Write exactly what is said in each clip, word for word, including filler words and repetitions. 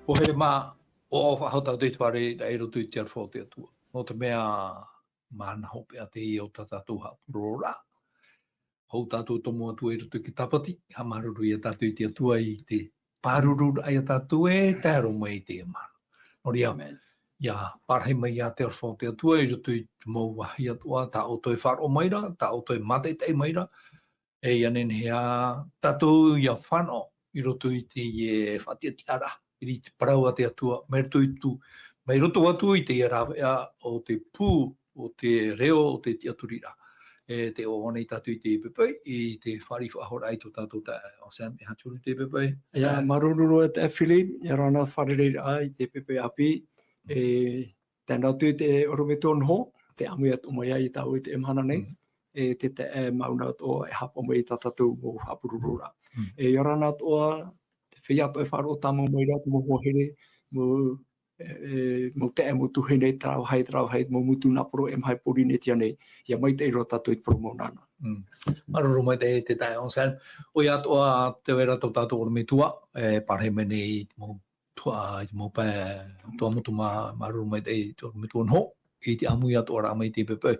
Pohe mā, ʻoaʻoa faʻahou tātou i te fārereiraʻa i roto i te aroha o te Atua. Nō te mea, mahana hopeʻa teie o tā tātou haʻapurororaʻa. Hou tātou tomo atu i roto i te tāpati, haʻamāuruuru ia tātou i te Atua i te pāruruaraʻa ia tātou e tae roa mai i teie mahana. Nō reira, ʻia parahi mai ia te aroha o te Atua i roto i te mau vāhi atoʻa, tā ʻoutou e faʻaroʻo mai ra, tā ʻoutou e mātaʻitaʻi mai ra, e ʻia nehenehe ā tātou ʻia fānaʻo i roto i teie faʻatiʻatiʻaraʻa, i te parau a te Atua, mai roto i tū, mai roto atu i teie rāveʻa o te pū, o te reo, o te tiʻaturiraʻa. E tē ʻoaʻoa nei tātou i te poʻipoʻi, i te fāriʻi faʻahou raʻa i tō tātou taeaʻe Sam, e aha te huru i te poʻipoʻi? ʻIa, māuruuru e taeaʻe Philip, ʻia ora na te fārereiraʻa i te poʻipoʻi ʻāpī, e Tēnā atu i te ʻorometua noho, tē ʻāmui atoʻa mai ai tāua i teie mahana nei, e te taeaʻe Mauna atoʻa e haʻapaʻo mai i tā tātou mau haʻapurororaʻa. E ʻia ora na atoʻa, te feiā atoʻa e faʻaroʻo tāmau mai ra, te mau hoa here, mau, e, e, mau taeaʻe, mau tuahine, terā vāhi, terā vāhi, mau motu nā poro e maha i Pōrīnetia nei, ʻia maitaʻi roa tātou i te parau mau nānā. Māuruuru maitaʻi te taeaʻe Sam. ʻOia atoʻa te vai ra tō tātou ʻorometua, e, parahi mai nei i te mau tuhaʻa, i te mau pae, tuamotu mā, māuruuru maitaʻi i te ʻorometua noho, i te ʻāmui atoʻa ra mai i te poʻipoʻi.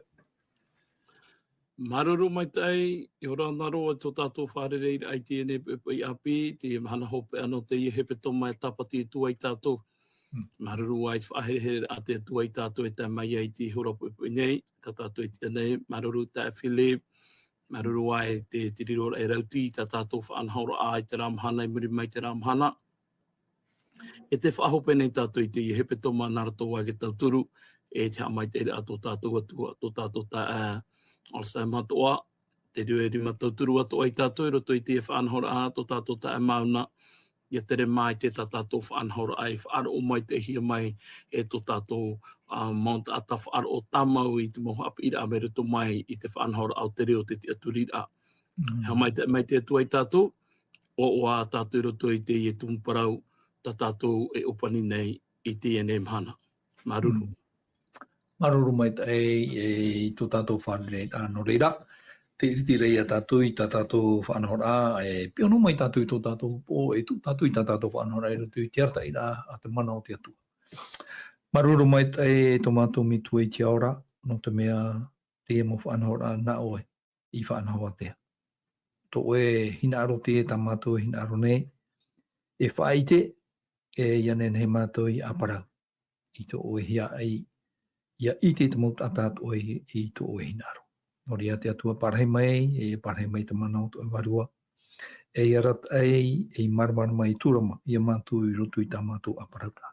Māuruuru maitaʻi, ʻia ora na roa i tō tātou fārereiraʻa i teie nei poʻipoʻi ʻāpī, teie mahana hopeʻa nō teie hepetoma e tāpati atu ai tātou. Māuruuru ā i te faʻaherehereraʻa a te Atua ia tātou e tae mai ai i te hora poʻipoʻi nei, tā tātou e tiʻa nei, māuruuru taeaʻe Philip, māuruuru ā i te, te riro raʻa e rauti i tā tātou faʻanahoraʻa i terā mahana, i muri mai i terā mahana. E tē faʻahope nei tātou i teie hepetoma nā roto ā i te tauturu, e te haʻamaitaʻiraʻa tō tātou Atua, tō tātou taeaʻe Sam atoʻa, te rima, rima tauturu atoʻa ia tātou i roto i teie faʻanahoraʻa, tō tātou taeaʻe Mauna, ʻia tere maitaʻi tā tātou faʻanahoraʻa, e faʻaroʻo maitaʻihia mai e tō tātou, a, mau taʻata faʻaroʻo tāmau i te mau haʻapiʻiraʻa mai roto mai i te faʻanahoraʻa o te reo, te tiʻaturiraʻa. E haʻamaitaʻi mai te Atua ia tātou, ʻoaʻoa tātou i roto i teie tumu parau tā tātou e ʻōpani nei i teie nei mahana. Māuruuru. Māuruuru maitaʻi, e, i tō tātou fārereiraʻa, nō reira, tē ʻiriti ra ia tātou i tā tātou faʻanahoraʻa, e piʻo noa mai tātou i tō tātou upoʻo, e tuʻu tātou i tā tātou faʻanahoraʻa i roto i te arataʻiraʻa a te mana o te Atua. Māuruuru maitaʻi tō mātou Metua i te ao ra, nō te mea teie mau faʻanahoraʻa nā ʻoe i faʻanaho ātea. Tō ʻoe hinaʻaro teie tā mātou e hinaʻaro nei, e faʻaʻite, e ʻia nehenehe mātou ʻia ʻāparau i tō ʻoe hiaʻai, ʻia ʻite te mau taʻata atoʻa i, i tō ʻoe hinaʻaro. Nō reira te Atua, parahi mai, e parahi mai te mana o tō ʻoe Vārua, e ʻia arataʻi, e ʻia māramarama, e tūrama ia mātou i roto i tā mātou ʻāparauraʻa.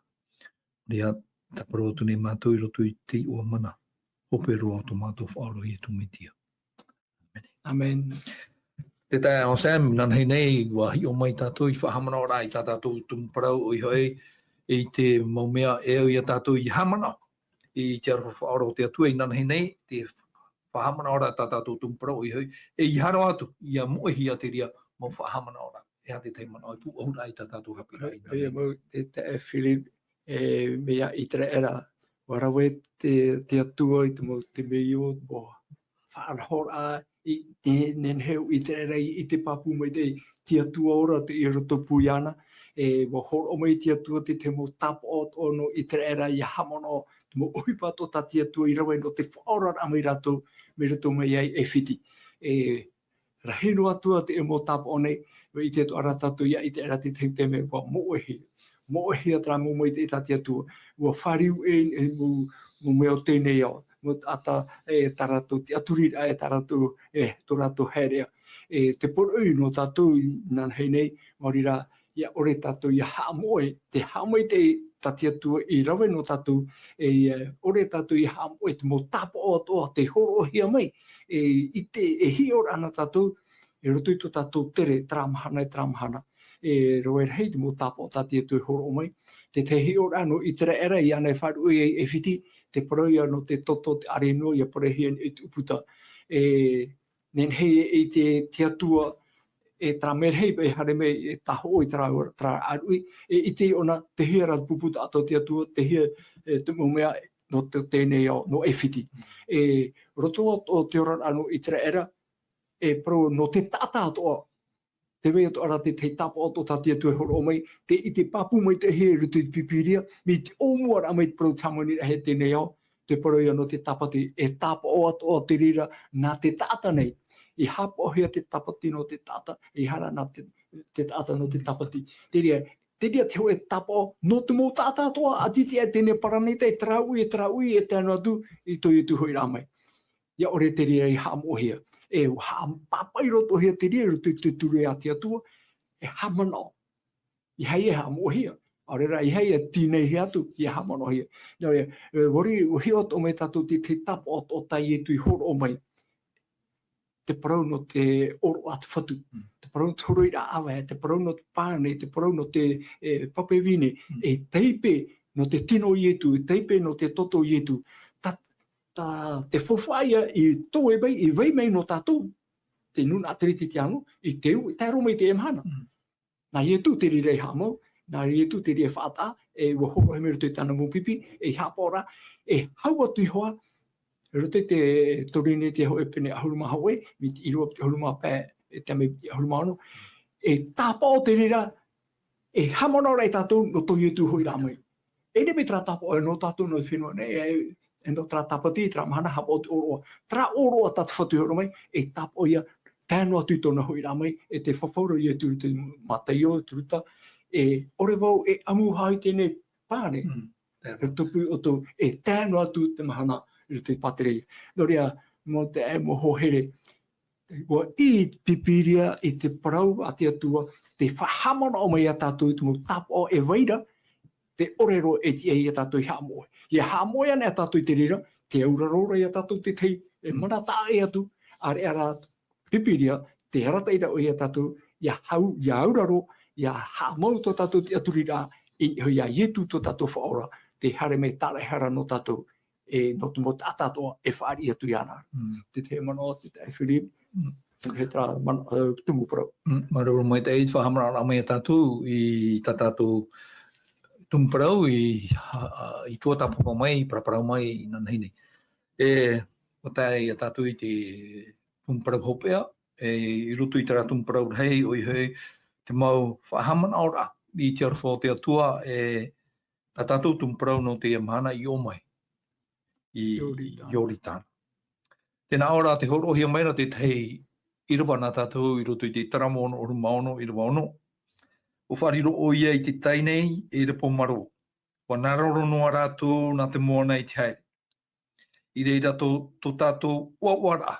Nō reira, tāparau atu nei mātou i roto i te iʻoa mana hope roa o tō mātou Faʻaora ʻo Iesu Mesia. ʻĀmene. Te taeaʻe Sam, inanahi nei, ʻua hiʻo mai tātou i faʻahaʻamanaʻoraʻa i tā tātou tumu parau, ʻoia hoʻi, i te mau mea e au ia tātou ʻia haʻamanaʻo i te aroha faʻaora o te Atua, inanahi nei, te faʻahaʻamanaʻoraʻa tā tātou tumu parau, ʻoia hoʻi, e ʻia haere atu, ʻia moʻehia te reira mau faʻahaʻamanaʻoraʻa. E aha te tahi manaʻo e pūʻohuraʻa i tā tātou haʻapiʻiraʻa i nā reira? ʻOia mau, te taeaʻe Philip, e, mea ʻĪteraʻera, ʻua rave te, te Atua i te mau temeio, ʻua faʻanahoraʻa, i, ne, nehenehe ʻo ʻĪteraʻera i, i te pāpū mai te, te Atua ora te i roto pū iāna, e, ʻua hōroʻa mai te Atua te, te mau tāpaʻo atoʻa nō ʻĪteraʻera ʻia haʻamanaʻo, te mau ʻohipa atoʻa tā te Atua i rave nō te faʻaoraraʻa mai rātou, mai roto mai ai ʻAifiti. E, rahi noa atu ā te mau tāpaʻo nei, ʻua ʻite atoʻa ra tātou ia ʻĪteraʻera te tahi taime ʻua moʻehia. Moʻehia terā mau maitaʻi tā te Atua, ʻua fāriu ʻē, e mau, mau mea o teie nei ao, mau taʻata, e, tā rātou tiʻaturiraʻa, e tā rātou, e, tō rātou haereʻa. E, te poroʻi nō tātou inanahi nei, maori rā, ʻia ʻore tātou ʻia haʻamoʻe, te haʻamaitaʻi tā te Atua i rave nō tātou, e, ʻia ʻore tātou ʻia haʻamoʻe te mau tāpaʻo atoʻa tē hōroʻahia mai, e, i te, e hiʻoraʻa nā tātou, i roto i tō tātou tere, terā mahana, e terā mahana. E rave rahi te mau tāpaʻo tā te Atua e hōroʻa mai. Te tahi hiʻoraʻa nō ʻĪteraʻera, iāna e faʻaruʻe ai ʻAifiti, te parau ia nō te toto, te ʻāreʻa nō, ʻia parauhia i te ʻūputa. E, nehenehe e, e te, te Atua, e terā mea rahi paʻi e haere mai, e tāhoʻo i terā, terā ʻāruʻi, e ʻite ʻōna, tei hea rā te pupu taʻata o te Atua, tei hea, e, te mau mea nō te, teie nei ao, nō ʻAifiti. E roto o, o te oraraʻa nō ʻĪteraʻera, e parau nō te taʻata atoʻa, Te vai atoʻa ra te, te tāpaʻo atoʻa tā te Atua e hōroʻa mai, te, i te pāpū maitaʻi i roto i te Pīpīria, mai te ʻōmuaraʻa mai te parau te hāmani rahi i teie nei ao, te parau ia nō te tāpati, e tāpaʻo atoʻa te reira nā te taʻata nei. I haʻapaʻohia te tāpati nō te taʻata, ʻeiaha ra nā te, te taʻata nō te tāpati. Te reira, te reira te hōʻē tāpaʻo nō te mau taʻata atoʻa, ʻati atu i teie nei paraneta, e terā ui, e terā ui, e tae noa atu i tō Ietu hoʻiraʻa mai. ʻIa ʻore te reira i haʻamoʻehia. E haʻapāpaʻi rotohia te reira i roto i te ture a te Atua, e haʻamanaʻo. ʻEiaha e haʻamoʻehia. ʻAore rā, ʻeiaha e tīnaʻihia atu, ʻia haʻamanaʻohia. Nō reira, e, ʻua ri-, ʻua hiʻo atoʻa mai tātou te, te tāpaʻo atoʻa tā Ietu i hōroʻa mai. Te parau nō te ʻōroʻa a te Fatu. Mm. Te parau nō te horoʻiraʻa ʻāvae, te parau nō te pane, te parau nō te, e, pape vine, Mm. e taipe nō te tino o Ietu, e taipe nō te toto o Ietu. Tā, tā te faufaʻa ia i toe mai, i vai mai nō tātou, te nūnaʻa Teretetiāno, i te u-, i tae roa mai i teie mahana. Mm. Nā Ietu te reira i haʻamau, nā Ietu te reira i faʻataʻa, e ʻua hōroʻahia mai i roto i tāna mau pipi, e haʻapaʻo ra, e hau atu iho ā, i roto i te Torinetia hōʻē pene ʻahuru mā hōʻē, mai te ʻīrava i te ʻahuru mā pae, e tae mai i te ʻahuru mā ono, e tāpaʻo te reira, e haʻamanaʻo ra ia tātou nō tō Ietu hoʻiraʻa mai. E ʻere mai terā tāpaʻo nō tātou nō te fenua nei, e, e nō terā tāpati, terā mahana haʻapaʻo te ʻōroʻa. Terā ʻōroʻa tā te Fatu e hōroʻa mai, e tāpaʻo ia, tae noa atu i tōna hoʻiraʻa mai, e te fafau ra o Ietu i te Mataio, te Ruta, e ʻore vau e ʻamu faʻahou i teie nei pane, Mm. e tupu ʻoutou, e tae noa atu te mahana i roto i te pātireia. Nō reira, mau taeaʻe, mau hoa here, ʻua ʻī te Pīpīria i te parau a te Atua, tē faʻahaʻamanaʻo mai ia tātou i te mau tāpaʻo e vai ra, te ʻōrero e tiʻa ia tātou i haʻamoʻe. ʻIa haʻamoʻe anaʻe tātou i te reira, tē auraro ra ia tātou te tahi, e Mm. mana taʻa ʻē atu, ʻāreʻa rā, Pīpīria, tē arataʻi ra ʻoe ia tātou, ʻia hau, ʻia auraro, ʻia haʻamau tō tātou tiʻaturiraʻa, i niʻa iho ia Ietu tō tātou Faʻaora, tē haere mai tāraʻehara nō tātou, e, nō te mau taʻata atoʻa e fāriʻi atu iāna. Mm. Te tahi manaʻo, te tahi Philip, Mm. he terā mana-, e, tumu parau. Mm, māuruuru maitaʻi i te faʻahaʻamanaʻoraʻa mai ia tātou i tā tātou tumu parau i, ha-, i tuatāpapa mai, paraparau mai inanahi nei. E, ʻua tae ia tātou i te tumu parau hopeʻa, e, i roto i terā tumu parau rahi, ʻoia hoʻi te mau faʻahaʻamanaʻoraʻa i te aroha o te Atua, e, tā tātou tumu parau nō teie mahana i ʻō mai i Ioritana. Ioritana. Tē nā ʻō ra, tē hōroʻahia mai ra te tahi ʻīrava nā tātou i roto i te Itaramo ono ʻahuru mā ono, ʻīrava ono. ʻUa faʻariro ʻoia i te tai nei, e ʻere pō marō. ʻUa nā roro noa rātou nā te moana i te haere. I reira tō, tō tātou ʻoaʻoaraʻa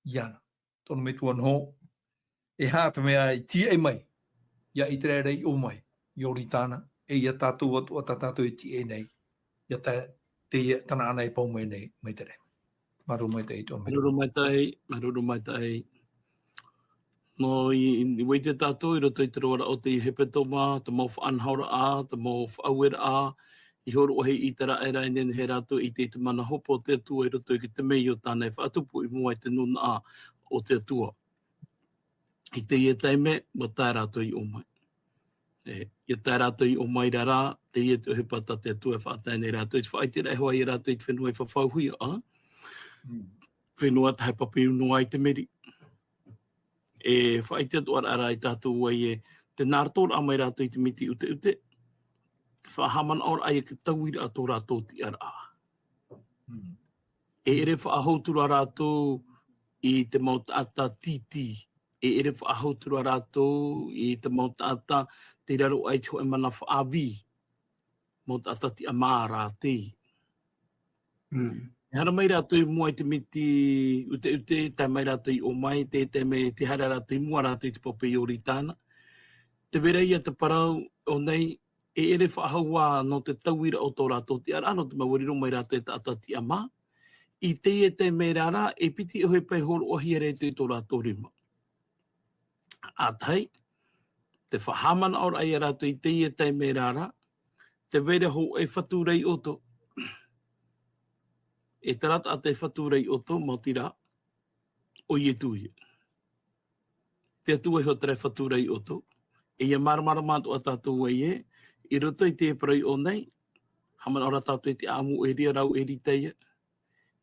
iāna. Tono metua noa, e aha te mea i tīaʻi mai ia ʻĪteraʻera i ʻō mai i Ioritana, e ia tātou atoʻa tā tātou e tīaʻi nei, ia tā, teie Tanaana e pau mai nei, mai te reira. Māuruuru maitaʻi, tono metua. Māuruuru maitaʻi, māuruuru maitaʻi. Nō i, i, ʻua ʻite tātou i roto i te roaraʻa o te hepetoma, te mau faʻanahoraʻa, te mau faʻaueraʻa, i hōroʻahia e ʻĪteraʻera e nehenehe rātou e ʻite i te mana hope o te Atua i roto i te mea o tāna e faʻatupu i mua i te nūnaʻa o te Atua. I teie taime, ʻua tae rātou i ʻō mai. E, ʻia tae rātou i ʻō mai ra rā, teie te ʻohipa tā te Atua e faʻatae nei ia rātou, i te faʻaʻiteraʻa hoʻi ia rātou i te fenua i fafauhia, ā? Mm. Fenua tahi e papiru noa i te meri. E faʻaʻite atoʻa ra ia tātou ē, tē nā roto ra mai rātou i te miti ʻuteʻute, te faʻahaʻamanaʻoraʻa ia te tauiraʻa tō rātou tiʻaraʻa. Mm. E ʻere faʻahou atu ra rātou i te mau taʻata tītī, e ʻere faʻahou atu ra rātou i te mau taʻata tei raro aʻe i te hōʻē mana faʻavī, mau taʻata tiʻamā rātou. Mm. E haere mai rātou i mua i te miti ʻuteʻute, tae mai rātou i ʻō mai, te, te mea tē haere rātou i mua rātou i te pape Ioritana. Tē vai ra ia te parau ʻō nei, e ʻere faʻahou ā nō te tauiraʻa o tō rātou tiʻaraʻa, nō te mea ʻua riro mai rātou e taʻata tiʻamā. I teie taime ra rā, e piti ʻohipa e hōroʻahia ra i tō rātou rima. ʻA tahi, te faʻahaʻamanaʻoraʻa ia rātou i teie taime ra rā, tē vai ra hōʻē fatu ra i ʻoutou. E terā taʻata e fatu ra i ʻoutou, maoti rā, ʻo Ietu ïa. Te Atua iho terā e fatu ra i ʻoutou. E ʻia māramarama atoʻa tātou ē, i roto i te parau ʻō nei, haʻamanaʻo ra tātou i te ʻāʻamu o Eria rāua e Erita ïa.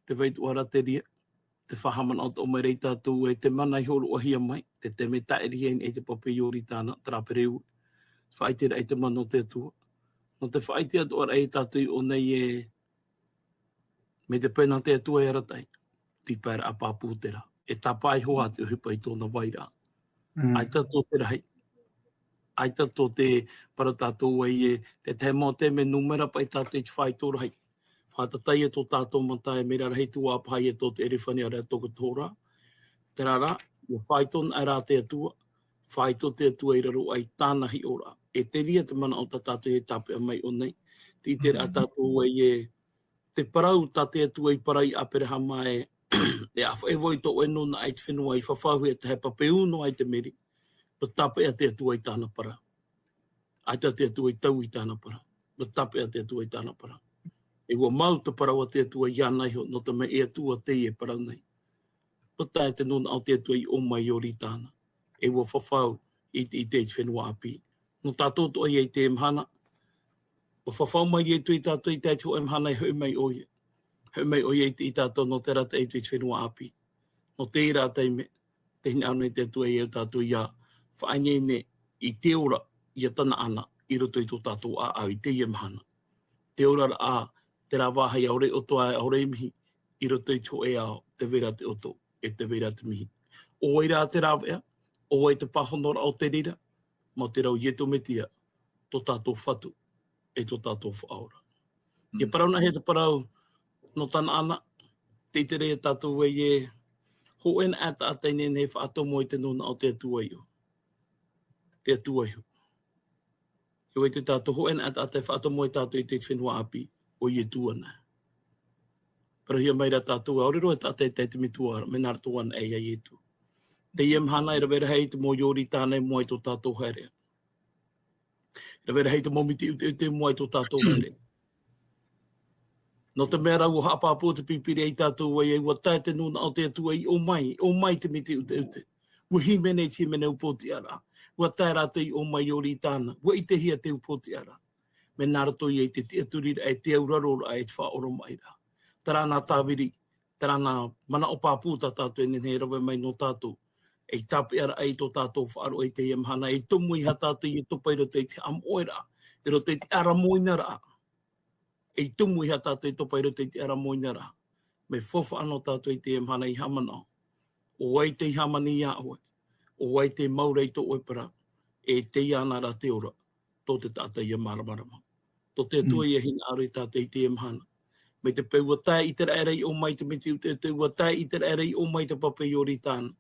Tē vai atoʻa ra te reira. te faʻahaʻamanaʻo atoʻa mai ra ia tātou e te mana i hōroʻahia mai, te taime tāʻirihia nei e te pape Ioritana, terā pere ʻua. Faʻaʻite ra i te mana o te Atua. Nō te faʻaʻite atoʻa ra ia tātou i ʻō nei e, mai te peu nā te Atua e arataʻi, tīpaeraʻa pāpū terā. E tāpaʻo iho ā te ʻohipa i tōna vairaʻa. Mm. ʻAita tō te rahi. ʻAita tō te parau tātou ai e, te tahi mau taime nūmera paʻi tātou i te faito rahi. Faʻatatai e tō tātou mata e mea rahi tuapaha ia tō te erefani ʻaore rā tō te tohorā. Terā rā, ʻua faito na ra te Atua, faito te Atua i raro aʻe i tāna hiʻoraʻa. E te reira te manaʻo tā tātou e tāpeʻa mai i ʻō nei. Te ʻite ra Mm. tātou ai e, te parau tā te Atua i parau ia Aperahama e, e ʻāfaʻi vau i tō ʻoe nūnaʻa i te fenua i fafauhia, tahi pape ʻua noa i te meri. ʻUa tāpeʻa te Atua i tāna parau. ʻAita te Atua i taui i tāna parau. ʻUa tāpeʻa te Atua i tāna parau. E ʻua mau te parau a te Atua iāna iho, nō te mea e Atua teie e parau nei. ʻUa tae te nūnaʻa o te Atua i ʻō mai i Ioritana. E ʻua fafau i te, i te, i te fenua ʻāpī. Nō tātou atoʻa ia i teie mahana. ʻUa fafau mai Ietu ia tātou i tae i te hōʻē mahana e hoʻi mai ʻoia. Hoʻi mai ʻoia i te, ia tātou nō te arataʻi i te, i te fenua ʻāpī. Nō te reira taime, te hinaʻaro nei te Atua ia tātou ia faʻaineine i te ora ia Tanaana i roto i tō tātou ʻāʻau i teie mahana. Te oraraʻa, terā vāhi ʻaore ʻoto ʻae, ʻaore mihi, i roto i te hōʻē ao, tē vai ra te ʻoto, e tē vai ra te mihi. ʻO vai rā te rāveʻa, ʻo vai te pāhonoraʻa o te reira, mau te rau Ietu Metia, tō tātou Fatu, e tō tātou Faʻaora. Mm. E parau na he te parau, nō Tanaana, tē ʻite ra ia tātou e, hōʻē na taʻata e nehenehe e faʻatomo i te nūnaʻa o te Atua iho. Te Atua iho. E vai te tātou hōʻē na taʻata e faʻatomo ia tātou i te fenua ʻāpī, ʻo Ietu anaʻe. Parauhia mai ra tātou, ʻaore roa e taʻata e tae i te metua ra, mea nā roto anaʻe ia Ietu. Teie mahana e rave rahi te mau Ioritana i mua i tō tātou haereʻa. E rave rahi te mau miti ʻuteʻute i mua i tō tātou haereʻa. Nō te mea rā ʻua haʻapāpū te Pīpīria ia tātou ai, ʻua tae te nūnaʻa o te Atua i ʻō mai, i ʻō mai te miti ʻuteʻute. ʻUa hīmene i te hīmene Upōtiʻa ra. ʻUa tae rātou i ʻō mai i Ioritana. ʻUa ʻitehia te Upōtiʻa ra. Mea nā roto ia i te tiʻaturiraʻa, e te auraro ra, e te faʻaoromaʻiraʻa. Terā nā Tāviri, terā nā manaʻo pāpū tā tātou e nehenehe e rave mai nō tātou. E tāpeʻa ra i tō tātou faʻaroʻo i teie mahana, e tumu ia tātou e topa i roto i te haʻamoʻeraʻa, i roto i te ʻaramoinaraʻa. E tumu ia tātou e topa i roto i te ʻaramoinaraʻa. Mea faufaʻa noa tātou i teie mahana i haʻamanaʻo. ʻO vai tei hāmani ia ʻoe, ʻo vai tei mau ra i tō ʻoe parau, e tei iāna rā te ora, tō te taʻata ia māramarama. Tō te Atua Mm. ia hinaʻaro ia tātou i teie mahana. Mai te peu ʻua tae ʻĪteraʻera i ʻō mai i te miti ʻuteʻute, ʻua tae ʻĪteraʻera i ʻō mai i te pape Ioritana.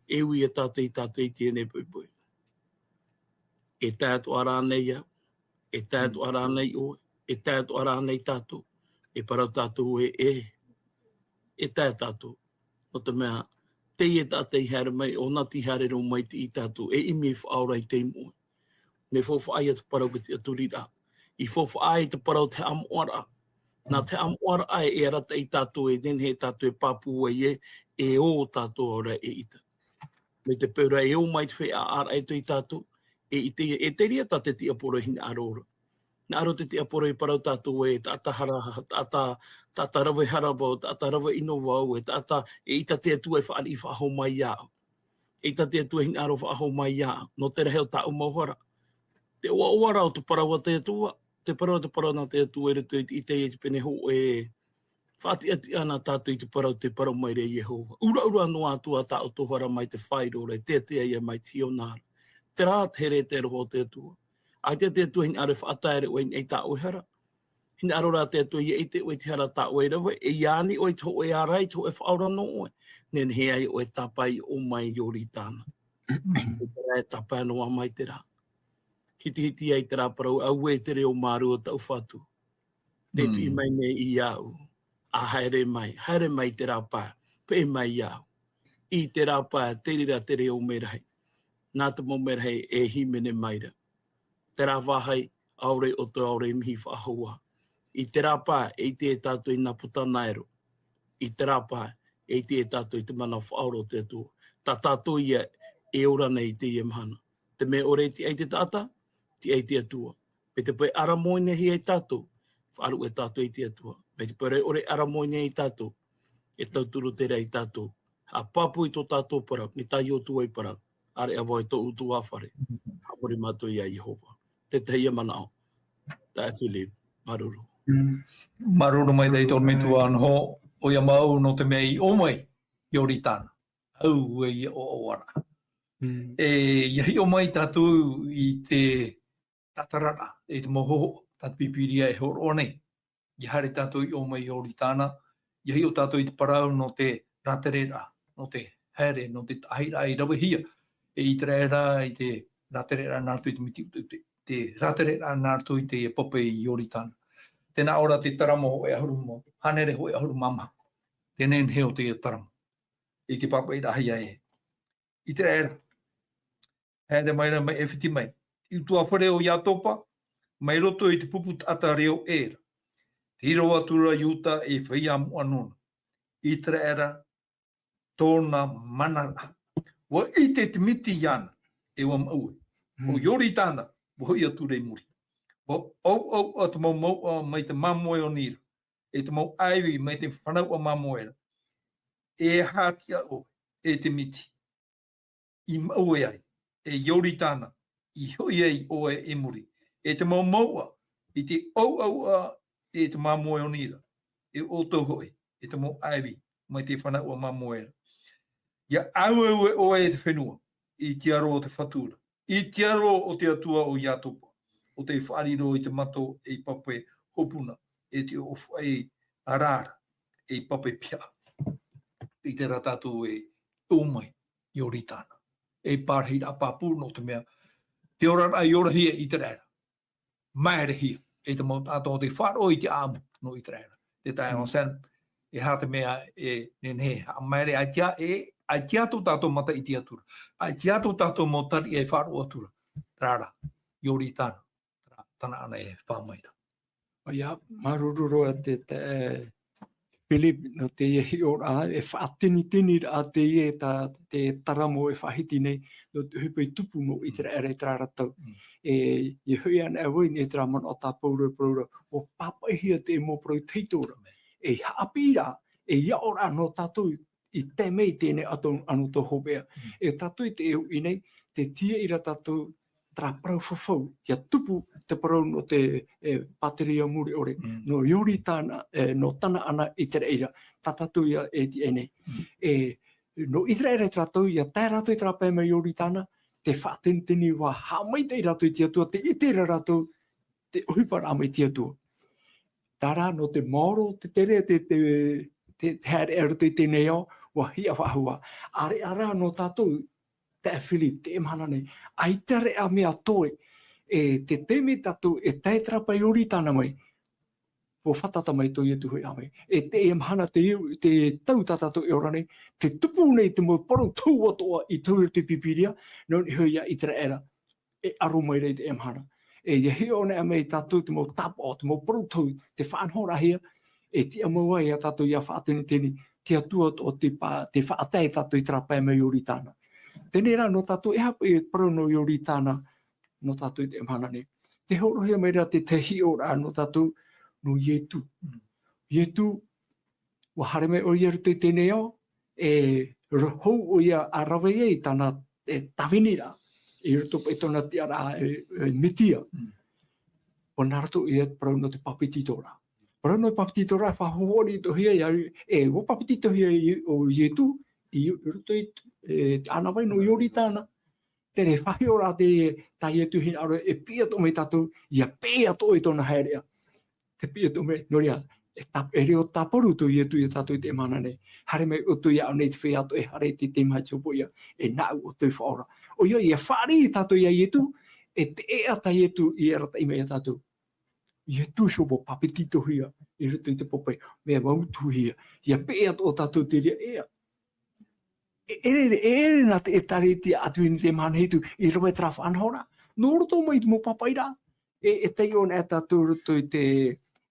E ui ia tātou ia tātou i teie nei poʻipoʻi. E tae atoʻa rānei au, e tae Mm. atoʻa rānei ʻoe, e tae atoʻa rānei tātou, e parau tātou e, e, e tae tātou. Nō te mea, teie taʻata i haere mai, ʻōna tei haere roa mai i tātou, e ʻimi e faʻaora i te moʻe. Mea faufaʻa ia te parau o te tiʻaturiraʻa. I faufaʻa ai te parau o te haʻamoʻaraʻa. Nā te haʻamoʻaraʻa e arataʻi ia tātou, e nehenehe ia tātou e pāpū ai e, e ō tātou aore e ʻita. Mai te peu ra e ō mai te feiā ʻāraʻa ia tātou, e ʻite ia, e te reira tā te tiaporo e hinaʻaro ra. Hinaʻaro te tiaporo e parau tātou e, taʻata hara, taʻata, taʻata rave hara vau, taʻata rave ʻino vau, e taʻata, eʻita te Atua e fāriʻi faʻahou mai iāʻu. Eʻita te Atua e hinaʻaro faʻahou mai iāʻu. Nō te rahi o tāʻu mau hara. Te ʻoaʻoa ra o te parau a te Atua, te parau, te parau nā te Atua i roto i te, i te, i te pene hōʻē, faʻatiʻatiʻa na tātou i te parau, tē parau mai ra Iehova. ʻUraʻura noa atu ā tā ʻoutou hara mai te fairo ra, e teatea ia mai te hiona ra. Terā te here, te aroha o te Atua. ʻAita te Atua e hinaʻaro e faʻatae ra ʻoe i niʻa i tā ʻoe hara. Hinaʻaro rā te Atua ia ʻite ʻoe i te hara tā ʻoe e rave, e ia ani ʻoe i te hōʻē ārai, i te hōʻē faʻaora nō ʻoe. Nehenehe ai ʻoe e tāpae i ʻō mai i Ioritana. Terā e tāpae noa mai terā. Hitihiti ai terā parau, auē te reo mārū o tāʻu Fatu. Tē piʻi Mm. mai nei iāʻu, ā, haere mai, haere mai i terā pae, peʻe mai iāʻu. I terā pae, te reira te reo merahi. Nā te mau merahi e hīmene mai ra. Terā vāhi, ʻaore ʻoutou, ʻaore mihi faʻahou ā. I terā pae, e ʻite e tātou i nā puta naero. I terā pae, e ʻite e tātou i te mana faʻaora o te Atua. Tā tātou ia e ora nei i teie mahana. Te mea ʻore e tiʻa ai te taʻata, tiʻa ai te Atua. Mai te peu e ʻaramoinehia ai tātou, faʻaruʻe tātou i te Atua. Mai te peu e ʻore e ʻaramoinehia ai tātou, e tauturu terā ia tātou. Haʻapāpū i tō tātou parau, mai tā Iosua i parau, ʻāreʻa vau e tōʻu ʻutuāfare, haʻamori mātou iā Iehova. Te tahi ia manaʻo, taeaʻe Philip, māuruuru. Mm. Māuruuru maitaʻi i tō ʻorometua Noho, ʻoia mau nō te mea i ʻō mai Ioritana. Auē ia ʻoaʻoa ra. Mm. E, ʻia hiʻo mai tātou i te tatararaʻa, i te mau hōhoʻa, tā te Pīpīria e hōroʻa nei. ʻIa haere tātou i ʻō mai Ioritana, ʻia hiʻo tātou i te parau nō te rātereraʻa, nō te haere, nō te taʻahiraʻa i ravehia e ʻĪteraʻera i te rātereraʻa nā roto i te miti ʻuteʻute, te rātereraʻa nā roto i te pape i Ioritana. Tē nā ʻō ra te Taramo hōʻē ʻahuru mā, hānere hōʻē ʻahuru mā maha. Te nehenehe o te Taramo. I te pāpaʻiraʻahia e ʻĪteraʻera. Haere mai ra mai ʻĒfiti mai. Te ʻutuāfare o Iatopa, mai roto i te pupu taʻata reo ʻē ra. Te riro atura Iuta e feiā moʻa nōna. ʻĪteraʻera, tōna mana ra. ʻUa ʻite te miti iāna, e ʻua maʻue. ʻO Mm. Ioritana, ʻua hoʻi atura i muri. ʻUa ʻauʻauʻa te mau mouʻa mai te māmoe o Nira, e te mau ʻāivi mai te fanauʻa māmoe ra. E aha tiʻa ʻoe, e te miti i maʻue ai, e Ioritana, i hoʻi ai ʻoe i muri, e te mau mouʻa, i te ʻauʻauʻa e te māmoe o Nira, e ʻoutou hoʻi, e te mau ʻāivi mai te fanauʻa māmoe ra. ʻIa ʻaueue ʻoe e te fenua, i te aro o te Fatu ra, i te aro o te Atua o Iatopa, ʻo tei faʻariro i te mato ei pape hopuna, e te ʻōfaʻi ara ra ei pape pihaʻa. ʻIte ra tātou e ʻō mai Ioritana. E parahiraʻa pāpū nō te mea, te oraraʻa i orahia e ʻĪteraʻera. Maerehia, e te mau taʻata o tei faʻaroʻo i te ʻāʻamu nō ʻĪteraʻera. Te taeaʻe Mm. Anselme, e aha te mea e nehenehe e haʻamaere, ʻaita, e, ʻaita tō tātou mata i te Atua ra. ʻAita tō tātou mau tariʻa e faʻaroʻo atu ra. Terā rā, Ioritana, terā, tāna ʻana e fā mai ra. ʻOia, māuruuru roa te, te, e, Philip, nō teie hiʻoraʻa, e faʻatinitini ra teie tā, te Taramo e faʻahiti nei, nō te ʻohipa i tupu nō ʻĪteraʻera i terā ra tau. Mm. E, ʻia hoʻi anaʻe vau i niʻa i terā manaʻo tā Pauro e parau ra, ʻua pāpaʻihia te mau parau tahito ra. E haʻapiʻiraʻa, e aʻoraʻa nō tātou i tae mai i teie nei ʻano, ʻano tau hopeʻa. Mm. E tātou i teie uʻi nei, tē tīaʻi ra tātou terā parau fafau, ʻia tupu te parau nō te, e, pātireia mure ʻore, Mm. nō Ioritana, e, nō tāna ʻana i te reira, tā tātou ia e tīaʻi nei. Mm. E, nō ʻĪteraʻera i terā tau, ʻia tae rātou i terā pae mai Ioritana, te faʻatinitini ʻua haʻamaitaʻi rātou i te Atua, tē ʻite ra rātou te ʻohipa ra mai te Atua. Terā nō te maoro, te tere, te, te, te, te haere i roto i teie nei ao, ʻua hiʻa faʻahou. ʻĀreʻa rā nō tātou, taeaʻe Philip, teie mahana nei, ʻaita reʻa mea toe, e te taime tātou e tae i terā pae Ioritana mai, ʻua fātata mai tō Ietu hoʻi ʻāvae. E teie mahana, te, te tau tā tātou e ora nei, tē tupu nei te mau parau tohu atoʻa i tohu i roto i te Pīpīria, nō niʻa iho ia ʻĪteraʻera, e aro mai ra i teie mahana. E ʻia hiʻo anaʻe mai tātou te mau tāpaʻo, te mau parau tohu, tē faʻanahoraʻahia, e tiʻa mau ai ia tātou ʻia faʻatinitini, te Atua atoʻa tē pā-, tē faʻatae ia tātou i terā pae mai Ioritana. Teie rā nō tātou, e aha paʻi te parau nō Ioritana, nō tātou i teie mahana nei. Tē hōroʻahia mai ra te, te hiʻoraʻa nō tātou, nō Ietu. Ietu, ʻua haere mai ʻoia i roto i teie nei ao, e ra-, hou ʻoia ʻa rave ai tāna, e, tāviniraʻa, i roto paʻi i tōna tiʻaraʻa, e, e, Metia. Mm. ʻUa nā roto ïa te parau nō te papetitoraʻa. Parau nō te papetitoraʻa, faʻahoʻi atoʻa hia, ʻia, e, ʻua papetitohia ʻo Ietu, i, i roto i, e, te ʻānāvai nō Ioritana. Terā e faʻahiʻo ra te, tā Ietu hinaʻaro e piʻi atoʻa mai tātou, ʻia peʻe atoʻa i tōna haereʻa. Tē piʻi atoʻa mai, nō reira, e tā-, e reo tāparu tō Ietu ia tātou i teie mahana nei. Haere mai ʻoutou iāʻu nei i te feiā atoʻa e haere i te, te maha tiʻa hopoiʻa, e nāʻu ʻoutou i faʻaora. ʻOia, ʻia fāriʻi tātou ia Ietu, e te ʻēʻa tā Ietu i arataʻi mai ia tātou. Ietu, ʻua papetitohia i roto i te pape, mea māutuhia, ʻia peʻe atoʻa tātou i te reira ʻēʻa. E ʻere, e ʻere nā te ʻĒtārētia ʻāpī i teie mahana hitu, i rave terā faʻanahoraʻa. Nō roto mai i te mau pāpaʻiraʻa, e, e taiʻo anaʻe tātou i roto i te,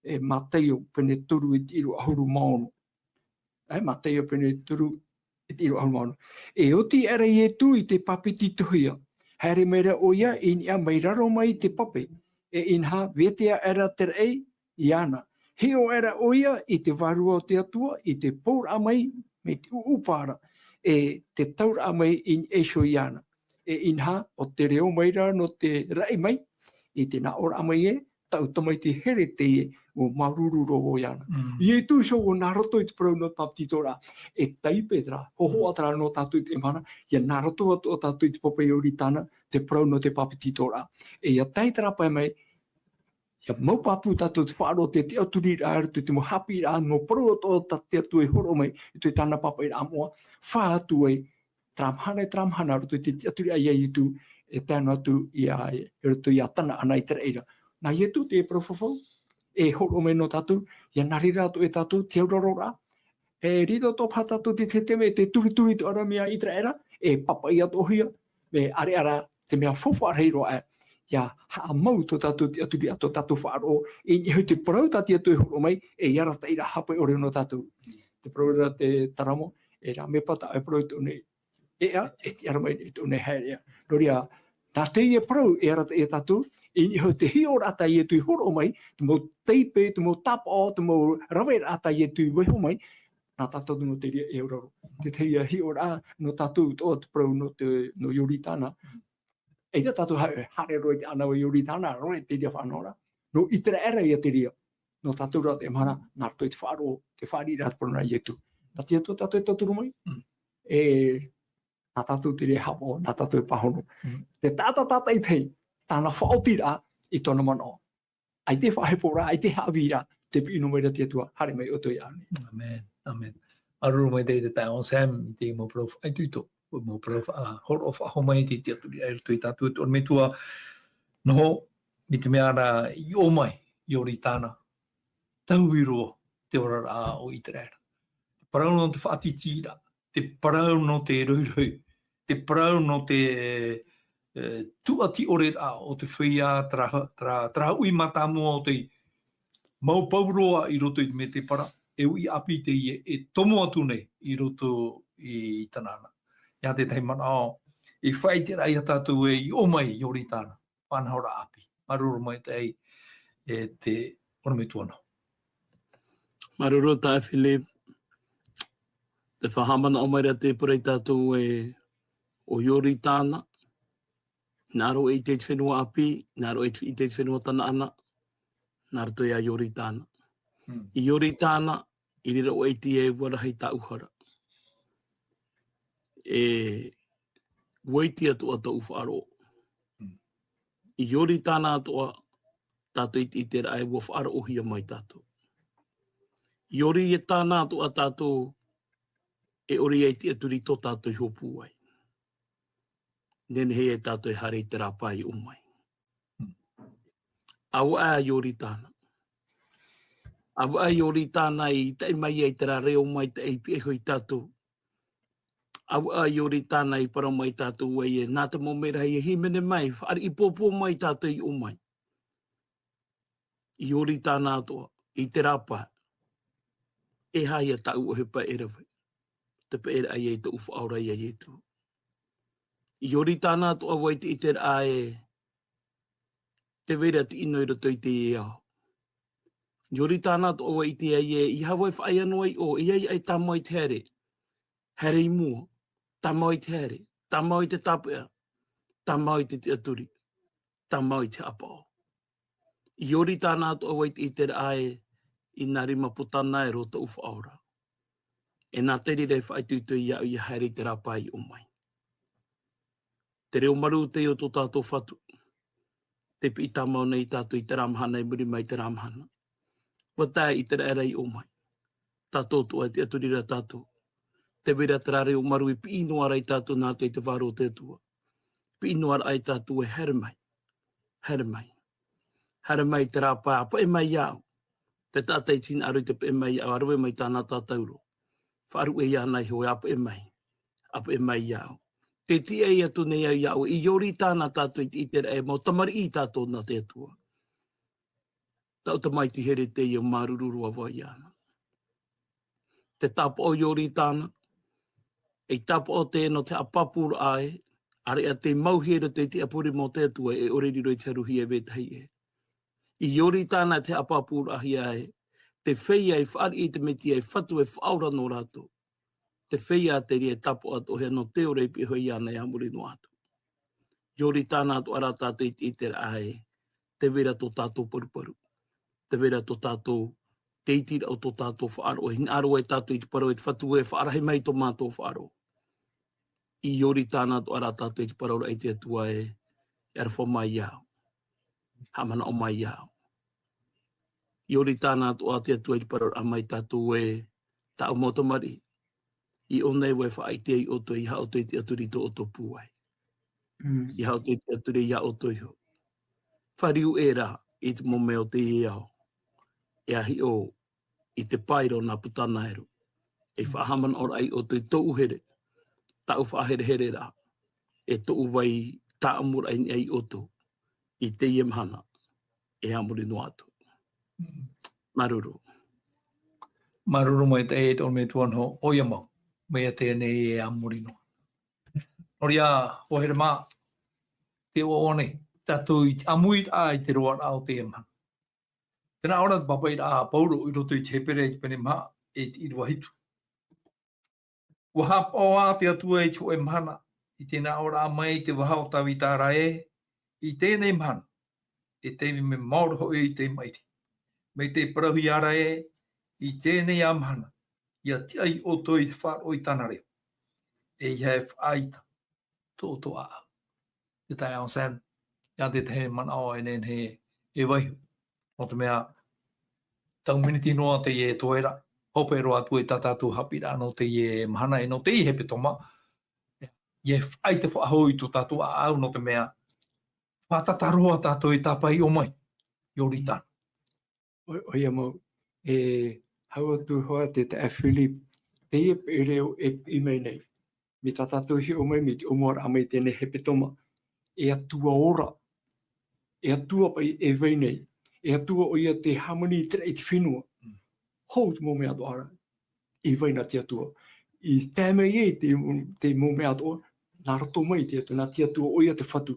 e, Mataio pene toru e te ʻīrava ʻahuru mā ono. E, Mataio pene toru e te ʻīrava ʻahuru mā ono. E oti aʻera Ietu i te papetitohia, haere mai ra ʻoia i niʻa mai raro mai i te pape, e inaha, vete aʻera te raʻi iāna, Hiʻo aʻera ʻoia i te Vārua o te Atua, i te pouraʻa mai, mai te ʻuʻupa ra, e te tauraʻa mai i niʻa iho iāna. E inaha, ʻo te reo mai ra nō te raʻi mai, i te nāʻōraʻa mai ē, taʻu tamaiti here teie, ʻua māuruuru roa vau iāna. Mm. Ietu iho ʻua nā roto i te parau nō te bāpetizoraʻa, e taipe terā, hōhoʻa terā nō tātou i teie mahana, ʻia nā roto atoʻa tātou i te papa Ioritana, te parau nō te bāpetizoraʻa. E ʻia tae terā pae mai, ʻia mau pāpū tātou te faʻaroʻo te tiʻaturiraʻa i roto i te mau haʻapiʻiraʻa, mau parau atoʻa tā te Atua i hōroʻa mai, i roto i tāna pāpaʻiraʻa moʻa, fā atu ai, terā mahana, terā mahana, i roto i te tiʻaturiraʻa ia Ietu, e tae noa atu ia, i roto ia Tanaana i te reira. Nā Ietu te parau fafau, e hōroʻa mai nō tātou, ʻia nā reira atoʻa e tātou, te auraroraʻa, e riro atoʻa paha tātou te, te, te mea, te turituri tō ʻaramia Iteraera, e papaʻi atoʻahia, me ʻareʻa rā, te mea faufaʻa rahi roa aʻe, ʻia haʻamau tō tātou tiʻaturiraʻa, tō tātou faʻaroʻo, i niʻa i te parau tā te Atua e hōroʻa mai, e arataʻiraʻa haʻapaʻo ʻore nō tātou. Te parau ra te taramo, e rā me pata e parau i tō nei, e ʻā, e tiʻa ra mai i tō nei haereʻa. Nō reira, nā teie parau e arataʻi ia tātou, i niʻa i te hiʻoraʻa tā Ietu i hōroʻa mai, te mau taipe, te mau tāpaʻo, te mau raveraʻa tā Ietu i vaiiho mai, nā tātou nō te reira e auraro. Te tahi hiʻoraʻa nō tātou tō te parau nō te, nō Ioritana. E ia tātou ha-, haere roa i te ʻānava Ioritana, roa i te reira faʻanahoraʻa. Nō Iteraera ia te reira. Nō tātou rā teie mahana, nā roto i te faʻaroʻo, te fāriʻiraʻa te parau nā Ietu. Nā te Atua tātou e tauturu mai, Mm. e nā tātou te reira e haʻapaʻo, nā tātou e pāhono. Mm. Te taʻata tātaʻitahi, tāna faʻaotiraʻa i tōna manaʻo. ʻAita e faʻaheporaʻa, ʻaita e haʻavīraʻa, tē piʻi noa mai ra te Atua, haere mai ʻoutou iāʻu nei. Amen, amen. Māuruuru maitaʻi te taeaʻe Sam, i te mau parau faʻaitoito, mau parau faʻa-, hōroʻa faʻahou mai i te tiʻaturiraʻa i roto ia tātou, e te ʻorometua, noho, i te mea ra i ʻō mai, Ioritana, taui roa te oraraʻa o Iteraera. Parau nō te faʻatītīraʻa, te parau nō te roiroi, te parau nō te, e, tūʻati ʻoreraʻa o te feiā, terā, terā, terā ui mātāmua o te mau pauroa i roto i te mētēpara, e uʻi ʻāpī teie e tomo atu nei i roto i Tanaana. Ia tētahi manaʻo, i faʻaʻiteraʻa ia tātou ē i ʻō mai Ioritana, faʻanahoraʻa ʻāpī. Māuruuru maitaʻi e te ʻorometua nō. Māuruuru taeaʻe Philip. Tē faʻahaʻamanaʻo mai ra te parau ia tātou ē ʻo Ioritana, nā roto i te fenua ʻāpī, nā roto i te fenua Tanaana, nā roto ia Ioritana. Mm. I Ioritana, i reira ʻoe i te ʻāua rahi tāʻu hara. E, ʻua ʻite atoʻa tōʻu faʻaroʻo. Mm. I Ioritana atoʻa, tātou i te, i te reira ē ʻua faʻaroʻohia mai tātou. I Ioritana atoʻa tātou, e ʻore ia i tiʻaturi tō tātou i hopu ai. Nehenehe ia tātou e haere i terā pae i ʻō mai. ʻAuaʻa Ioritana. ʻAuaʻa Ioritana i tae mai ai terā reo maitaʻi i pihaʻi iho ia tātou. ʻAuaʻa Ioritana i parau mai ia tātou ē, nā te mau merahi e hīmene mai, fāriʻi pōpō mai tātou i ʻō mai. I Ioritana atoʻa, i terā pae, e aha ia tāʻu ʻohipa e rave, te peʻeraʻa ia i tōʻu Faʻaora ia Ietu. I Ioritana atoʻa ʻua ʻite i te reira ē, tē vai ra te ʻino i roto i teie ao. I Ioritana atoʻa ʻua ʻite ai ē, ʻeiaha vau e faʻaea noa i ʻō, ʻeiaha e tāmau i te haere, haere i mua, tāmau i te haere, tāmau i te tāpeʻa, tāmau i te tiʻaturi, tāmau i te haʻapaʻo. I Ioritana atoʻa ʻua ʻite i te reira ē, i nā rima putana e roa tōʻu Faʻaora. E nā te reira e faʻaitoito iāʻu ʻia haere i terā pae i ʻō mai. Te reo marū teie o tō tātou Fatu. Tē piʻi tāmau nei ia tātou i terā mahana, i muri mai i terā mahana. ʻUa tae i te reira i ʻō mai. Tātou atoʻa e tiʻaturi ra tātou. Tē vai ra terā reo marū i piʻi noa ra ia tātou nā roto i te vārua o te Atua. Piʻi noa ra ia tātou ē haere mai. Haere mai. Haere mai i terā pae, ʻāpeʻe mai iāʻu. Te taʻata i te hinaʻaro i te peʻe mai iāʻu, ʻa rave mai tāna tātauro. Faʻaruʻe iāna iho ē ʻāpeʻe mai. ʻĀpeʻe mai iāʻu. Tē tiʻa atu nei au iāʻu, i Ioritana tātou i te, i te reira ē, mau tamariʻi tātou nā te Atua. Tāʻu tamaiti here teie, māuruuru roa vau iāna. Te tāpaʻo o Ioritana, ei tāpaʻo teie nō te haʻapāpūraʻa ē, ʻāreʻa tei mauhia i roto i te tiʻapuri o te Atua, e ʻore i riro i te haruhia e vetahi ʻē. I Ioritana te haʻapāpūraʻahia ē, te feiā i fāriʻi i te Mesia, e fatu e faʻaora nō rātou. Te feiā te reira e tāpaʻo atoʻa hia nō te ora i piʻi iāna i a muri noa atu. Ioritana atoʻa rā tātou i te, i te ʻiteraʻa ē, tē vai ra tō tātou paruparu. Tē vai ra tō tātou, te iti ra o tō tātou faʻaroʻo, e hinaʻaro ai tātou i te parau e te Fatu ē, faʻarahi mai tō mātou faʻaroʻo. I Ioritana atoʻa rā tātou i te parau ra i te Atua ē, e aroha mai iā au. Haʻamanaʻo mai iā au. I Ioritana atoʻa te Atua i te parau ra mai tātou ē, tāʻu mau tamariʻi, i ʻō nei vau e faʻaʻite ai iā ʻoutou, ʻeiaha ʻoutou e tiʻaturi i tō ʻoutou pūai. Mm. ʻEiaha ʻoutou e tiʻaturi iā ʻoutou iho. Fāriu ʻē rā i te mau mea o teie ao, e a hiʻo i te pae ra o nā puta Naero. E faʻahaʻamanaʻo ra iā ʻoutou i tōʻu here, tāʻu faʻaherehere ra, e tōʻu vai tāʻamuraʻa i niʻa iā ʻoutou, i teie mahana, e a muri noa atu. Mm. Māuruuru. Māuruuru maitaʻi e te ʻorometua Noho, ʻoia mau, mai iā teie nei e a muri noa. Nō reira, ʻoe here mā, tē ʻoaʻoa nei, tātou i te ʻāmuiraʻa i te roaraʻa o teie mahana. Tē nā ʻō ra te pāpaʻiraʻa a Pauro i roto i te Hepera i te pene maha, e te ʻīrava hitu. ʻUa haʻapaʻo ā te Atua i te hōʻē mahana, i te nā ʻōraʻa mai i te vaha o Tāvita ra ē, i teie mahana, e te mea maoro hoʻi i te maʻiri. Mai te parauhia ra ē, i teie mahana, ʻia tiʻa iā ʻoutou i te faʻaroʻo i tāna reo. ʻEiaha e faʻaʻite tō ʻoutou ʻāʻau. Te taeaʻe Sam, ʻia te tahi manaʻo e nehenehe e vaiiho. Nō te mea, tau miniti noa teie e toe ra, hope roa atu i tā tātou haʻapiʻiraʻa nō teie mahana e nō teie hepetoma. ʻIa faʻaʻite faʻahou i tō tātou ʻāʻau nō te mea, fātata roa tātou i tāpaʻo mai, Ioritana. ʻO, ʻoia mau, e hau atu hoʻi te taeaʻe Philip, teie paʻi reo e piʻi mai nei. Mai tā tātou hiʻo mai, mai te ʻōmuaraʻa mai teie hepetoma, e Atua ora, e Atua paʻi e vai nei, e Atua ʻoia tē hāmani i te raʻi i te fenua. Mm. Hou te mau mea atoʻa ra, i vai na te Atua. I tae mai ai te, te mau mea atoʻa, nā roto mai te Atua, nā te Atua ʻoia te Fatu.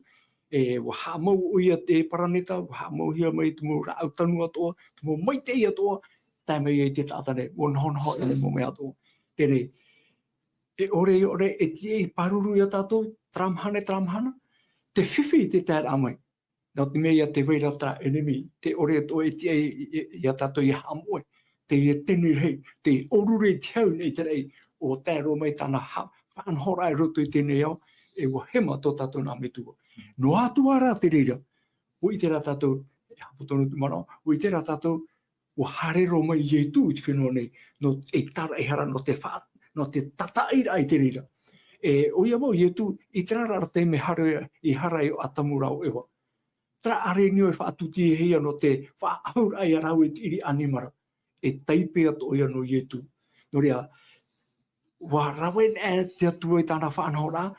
E, ʻua haʻamau ʻoia te paraneta, ʻua haʻamauhia mai te mau rāʻau tanu atoʻa, te mau maitaʻi atoʻa, tae mai ai te taʻata nei, ʻua nohonoho i te mau mea atoʻa. Teie, e ʻore, e ʻore, e tiʻa e pāruru iā tātou, terā mahana, terā mahana, te fifi i te taeraʻa mai. Nō te mea ʻia tē vai ra terā ʻenemi, tē ʻore atoʻa e tiʻa i, i, iā tātou ʻia haʻamoʻe, teie tenu rahi, tē ʻōrure i te hau nei te raʻi, ʻua tae roa mai tāna ha-, faʻanahoraʻa i roto i teie ao, e ʻua hema tō tātou nā Metua. Noa atu ā rā te reira, ʻua ʻite rā tātou, e haʻapoto noa atu manaʻo, ʻua ʻite rā tātou, ʻua haere roa mai Ietu i te fenua nei, nō te taraʻehara, nō te fa-, nō te tātaʻiraʻa i te reira. E, ʻoia mau Ietu, i terā rā te mea haere, i haere ai ʻo Atamu rā ʻo Eva. Terā ʻārenio e faʻatutihia nō te faʻaʻahuraʻa ia rāua i te ʻiri ʻanimara. E taipe atoʻa ia nō Ietu. Nō reira, ʻua rave nei te Atua i tāna faʻanahoraʻa,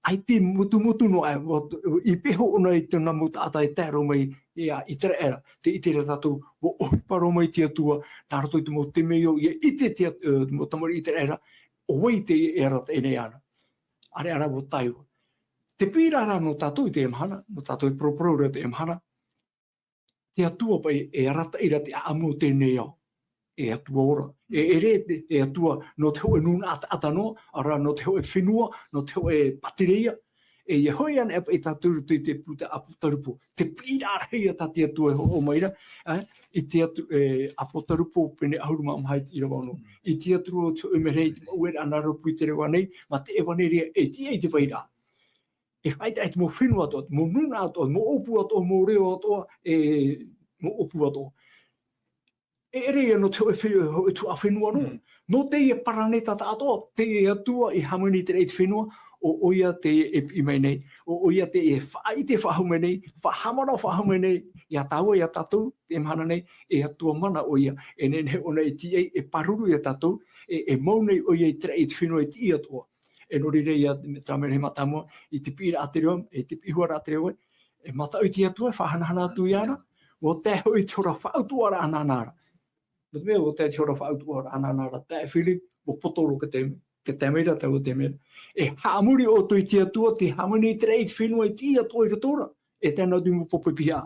ʻaita i mutu, mutu noa aʻe, ʻua, i peho ʻōna i tōna mau taʻata e tae roa mai ia ʻĪteraʻera. Tē ʻite ra tātou, ʻua ʻohipa roa mai te Atua, nā roto i te mau temeio, ʻia ʻite te At-, e, te mau tamariʻi ʻĪteraʻera, ʻo vai te, e arataʻi nei iāna. ʻĀreʻa rā ʻua tae roa. Te piʻiraʻa nō tātou i teie mahana, nō tātou e paraparau ra i teie mahana, te Atua paʻi e arataʻi ra te ʻāʻamu o teie ao. E Atua ora. E, e ʻere te, e Atua nō te hōʻē nūnaʻa taʻata noa, ʻaore rā nō te hōʻē fenua, nō te hōʻē pātireia. E ʻia hoʻi anaʻe paʻi tātou i roto i te puta ʻApotarupo. Te piʻiraʻa rahi ia tā te Atua e hōroʻa mai ra, e, i te Atu-, e, ʻApotarupo pene ʻahuru mā maha i te ʻīrava ono. I te Atua o te hōʻē merahi, i te mau ueraʻa nā rōpū i te reva nei, mā te ʻevaneria e tiʻa i te vairaʻa. E faʻaʻite ai te mau fenua atoʻa, te mau nūnaʻa atoʻa, mau ʻōpū atoʻa, mau reo atoʻa, e, mau ʻōpū atoʻa. E ʻere ia nō te hōʻē fe-, hōʻē tuhaʻa fenua noa. Mm. Nō teie paraneta taʻatoʻa, teie Atua i hāmani i te raʻi i te fenua, ʻo ʻoia teie e piʻi mai nei, ʻo ʻoia teie e faʻaʻite faʻahou mai nei, faʻahaʻamanaʻo faʻahou mai nei, ia tāua, ia tātou, teie mahana nei, e Atua mana ʻoia, e nehenehe ʻōna e tiʻa, e pāruru ia tātou, e, e mau nei ʻoia i te raʻi i te fenua i te ʻī atoʻa. E nō reira ia, terā merahi mātāmua, i te piʻiraʻa te reo, i te piʻihuaraʻa te reo, e mataʻu i te Atua, e faʻahanahana atu iāna, ʻua tae hoʻi te hora faʻautuʻaraʻa nāna ra. Nō te mea, ʻua tae te hora faʻautuʻaraʻa nāna ra, taeaʻe Philip, ʻua poto roa te, te taime ra, taua taime ra. E haʻamori ʻoutou i te Atua, tē hāmani i te raʻi i te fenua i te ʻī atoʻa i roto ra. E tae noa atu i te mau popo piha.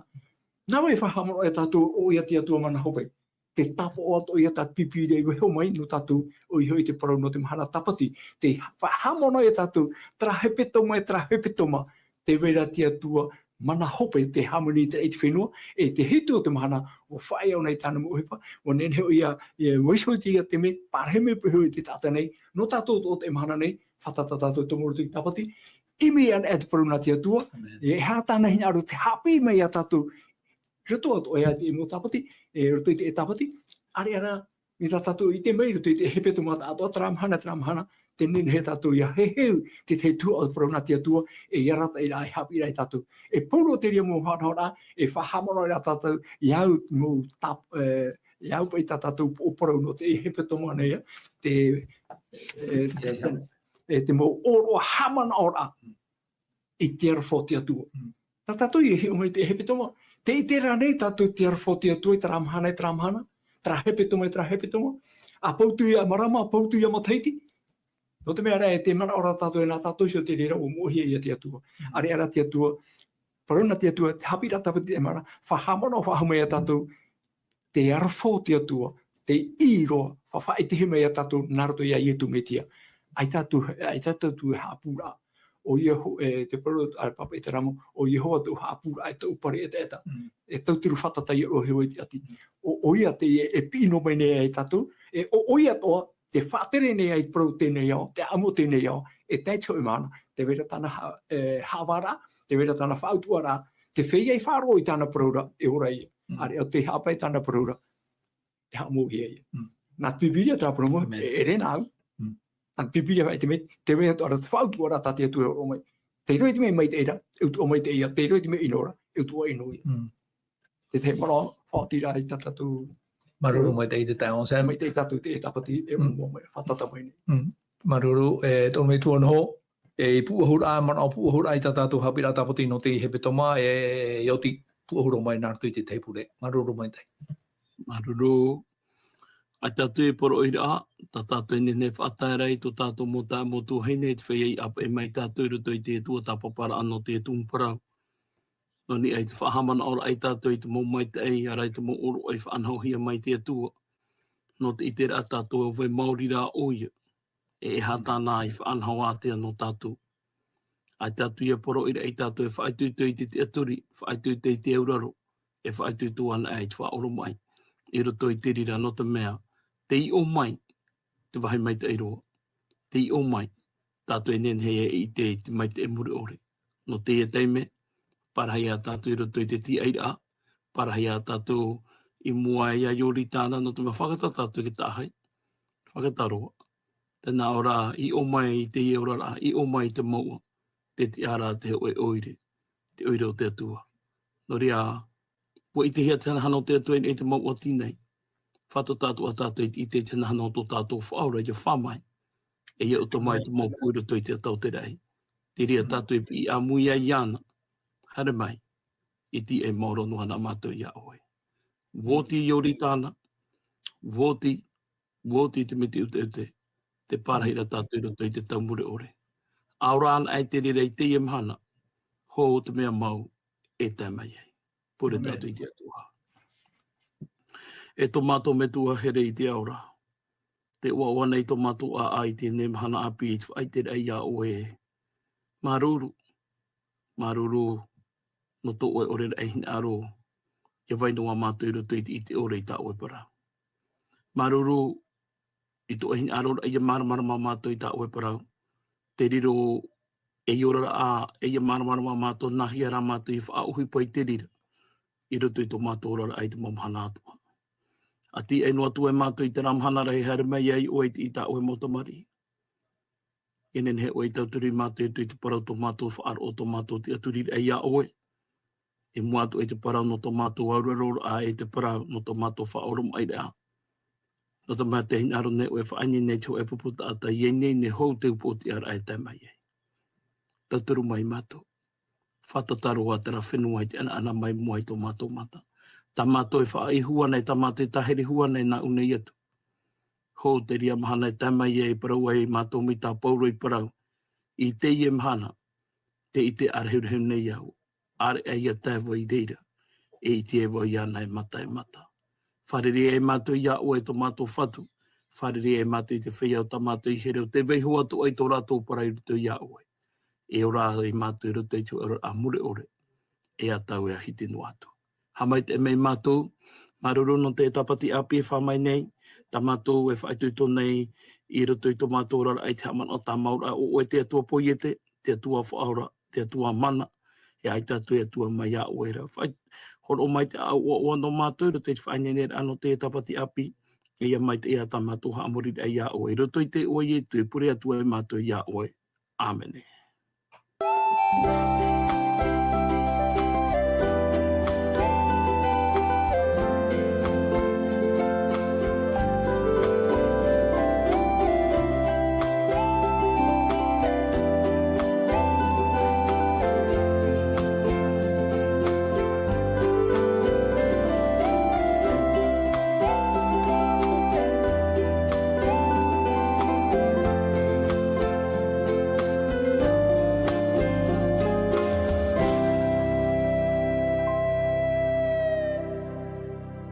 Nā vai e faʻahaʻamanaʻo e tātou ʻo ʻoia te Atua mana hope. te tāpaʻo atoʻa ia tā te Pīpīria i vaiiho mai nō tātou, ʻoia hoʻi te parau nō te mahana Tāpati, tē faʻahaʻamanaʻo ia tātou, terā hepetoma, terā hepetoma, tē vai ra te Atua, mana hope tē hāmani i te, i te fenua, e te hitu o te mahana, ʻua faʻaea ʻōna i tāna mau ʻohipa, ʻua nehenehe ʻoia, ʻia vaiiho i te mea, parahi mai hoʻi te taʻata nei, nō tātou tō te mahana nei, fātata tātou i te mau roto i te Tāpati, ʻimi ana e te parau nā te Atua, ʻĒmeni. E aha tāna hinaʻaro tē haʻapiʻi mai ia tātou, roto atoʻa ia i te mau Tāpati, e roto i te Tāpati, ʻāreʻa rā, mai tā tātou i ʻite mai, roto i te hepetoma atoʻa, terā mahana, terā mahana, tē nehenehe tātou ʻia heheu, te, te tuhaʻa o te parau nā te Atua, e ʻia arataʻi ra, e haʻapiʻi ra ia tātou. E pauroa terā mau faʻanahoraʻa, e faʻahaʻamanaʻo ra tātou, ʻia au mau tāp-, e, ʻia au paʻi tā tātou pō-, parau nō te hepetoma nei, te, e, e, te mau ʻōroʻa haʻamanaʻoraʻa i te aroha o te Atua. Mm. Tā tātou e hiʻo mai te hepetoma. Tē ʻite ra nei tātou te aroha o te Atua i terā mahana, i terā mahana, terā hepetoma, i terā hepetoma. ʻA pau atu ia marama, ʻa pau atu ia matahiti. Nō te mea rā, e tē manaʻo ra tātou e nā tātou iho te reira ʻua moʻehia ia te Atua. Mm. ʻĀreʻa rā te Atua, parau nā te Atua, te haʻapiʻiraʻa Tāpati e mea ra, faʻahaʻamanaʻo faʻahou mai ia tātou, te aroha o te Atua, tei roa, faʻaʻitehia mai ia tātou nā roto ia Ietu Metia. ʻAita atu, ʻaita atu e haʻapūraʻa. ʻOia ho-, e, te parau a Pāpā ʻĪteraʻa mau, ʻo Iehova tōʻu haʻapūraʻa, e tōʻu pare ʻetaʻeta. Mm. E tauturu fātata ia ʻoe hoʻi i te ʻati. Mm. ʻO, ʻoia te, e, e piʻi noa mai nei ia tātou, e, ʻo, ʻoia atoʻa, tē faʻatere nei ai te parau o teie nei ao, te ʻāʻamu o teie nei ao, e tae i te hōʻē mahana, tē vai ra tāna ha-, e, haʻavāraʻa, tē vai ra tāna faʻautuʻaraʻa, te feiā i faʻaroʻo i tāna parau ra, e ora ia. Mm. ʻĀreʻa ʻo tē haʻapae i tāna parau ra, e haʻamou ia ia. Mm. Nā te Pīpīria terā parau mau, ʻĒmeni. E, e ʻere nāʻu. Mm. Nā te Pīpīria e faʻaʻite mai, tē vai atoʻa ra te faʻautuʻaraʻa tā te Atua e ora mai. Tei roto i te mea maitaʻi ra, e utuʻa maitaʻi ia, tei roto i te mea ʻino ra, e utuʻa ʻino ia. Mm. Te tahi manaʻo, faʻaoti ra i tā tātou. Māuruuru maitaʻi te taeaʻe Sam. Maitaʻi tātou te Tāpati e Mm. ʻōmua mai, fātata mai nei. Mm. Māuruuru, e, tō ʻoe metua noho, e, i pūʻohuraʻa, manaʻo pūʻohuraʻa i tā tātou haʻapiʻiraʻa Tāpati nō te hepetoma, e, e oti pūʻohuraʻa mai nā roto i te tahi pure. Māuruuru maitaʻi. Māuruuru, ʻaita atu e poroʻi ra, tā tātou e nehenehe e faʻatae ra i tō tātou mau taeaʻe, mau tuahine, te feiā i ʻāpeʻe mai tātou i roto i te tuatāpaparaʻa nō te tumu parau. Nō niʻa i te faʻahaʻamanaʻoraʻa ia tātou i te mau maitaʻi, ʻaore rā i te mau ʻōroʻa i faʻanahohia mai te Atua. Nō te ʻiteraʻa tātou e vai maori rā ʻoia. E aha tāna i faʻanaho ātea nō tātou. ʻAita atu ia poroʻi ra ia tātou e faʻaitoito i te tiʻaturi, faʻaitoito i te auraro, e faʻaitoito anaʻe i te faʻaoromaʻi. I roto i te reira nō te mea, tē iʻo mai, te vāhi maitaʻi roa. Tē iʻo mai, tātou e nehenehe e ʻite i te maitaʻi mure ʻore. Nō teie taime, parahia tātou i roto i te tiaʻiraʻa, parahia tātou i mua ia Ioritana, nō te mea fātata tātou i te tahi. Fātata roa. Tē nā ʻō ra, iʻo mai i teie oraraʻa, iʻo mai i te mouʻa, te tiʻa ra te hōʻē ʻoire, te ʻoire o te Atua. Nō reira, ʻua ʻitehia te hanahana o te Atua i niʻa i te mau ʻati nei. Fātata atoʻa tātou i te ʻite i te hanahana o tō tātou Faʻaora ʻia fā mai. E ʻia ʻuta mai te mau pū i roto i te tauatiraʻa. Te reira tātou e piʻi ʻāmui ai iāna. Haere mai. I te maoro noa na mātou iā ʻoe. Ua oti Ioritana. Ua oti, ua oti te miti ʻuteʻute. Tē pārahi ra tātou i roto i te tau mure ʻore. ʻA ora anaʻe te reira i teie mahana. Hou te mea mau e tae mai ai. Pure tātou i te Atua. E tō mātou Metua here i te ao ra. Tē ʻoaʻoa nei tō mātou ʻāʻai i teie mahana ʻāpī i te faʻaʻiteraʻa iā ʻoe. Māuruuru. Māuruuru nō tō ʻoe ʻoreraʻa hinaʻaro. ʻIa vai noa mātou i roto i te ʻite ʻore i tā ʻoe parau. Māuruuru i tō ʻoe hinaʻaroraʻa ʻia māramarama mātou i tā ʻoe parau. Te riro ei oraraʻa, e ʻia māramarama mātou, nā hea rā mātou i faʻaʻohipa i te reira. I roto i tō mātou oraraʻa i te mau mahana atoʻa. ʻA tīaʻi noa atu ai mātou i terā mahana ra e haere mai ai ʻoe i tā ʻoe mau tamariʻi. E nehenehe ʻoe e tauturu ia mātou i te parau tō mātou faʻaroʻo, tō mātou tiʻaturiraʻa iā ʻoe. I mua atu i te parau nō tō mātou auraroraʻa, e te parau nō tō mātou faʻaoromaʻiraʻa. Nō te mea tē hinaʻaro nei ʻoe e faʻaineine i te hōʻē pupu taʻata, ʻia ineine hou te upoʻotiʻaraʻa e tae mai ai. Tauturu mai mātou. Fātata roa terā fenua i te ʻanaʻana mai mua i tō mātou mata. Tā mātou e faʻaʻī hua nei, tā mātou e tāhiri hua nei nāʻu nei atu. Hou te reira mahana e tae mai ai e parau ai mātou mai tā Pauro i parau. I teie mahana, tē ʻite ʻārehurehu nei au. ʻAreʻa ʻia tae vau i reira, e ʻite ai vau iāna e mata e mata. Fārerei ai mātou iā ʻoe tō mātou Fatu. Fārerei ai mātou i te feiā o tā mātou i here, ʻo tē vaiiho atu ai tō rātou parau i roto iā ʻoe. E ora ai mātou i roto i te oraraʻa mure ʻore. E ʻatā e hiti noa atu. Haʻamaitaʻi mai mātou, māuruuru nō te tāpati ʻāpī e fā mai nei, tā mātou e faʻaitoito nei i roto i tō mātou oraraʻa i te haʻamanaʻo tāmau ra, ʻo ʻoe te Atua poiete, te Atua faʻaora, te Atua mana, e ʻaita atu e Atua mai iā ʻoe ra. Faʻa-, hōroʻa mai te ʻāʻau ʻoaʻoa nō mātou, i roto i te faʻaineineraʻa nō te tāpati ʻāpī, e ʻia maitaʻi ā tā mātou haʻamoriraʻa iā ʻoe, i roto i te iʻoa o Ietu, e pure atu ai mātou iā ʻoe. ʻĀmene.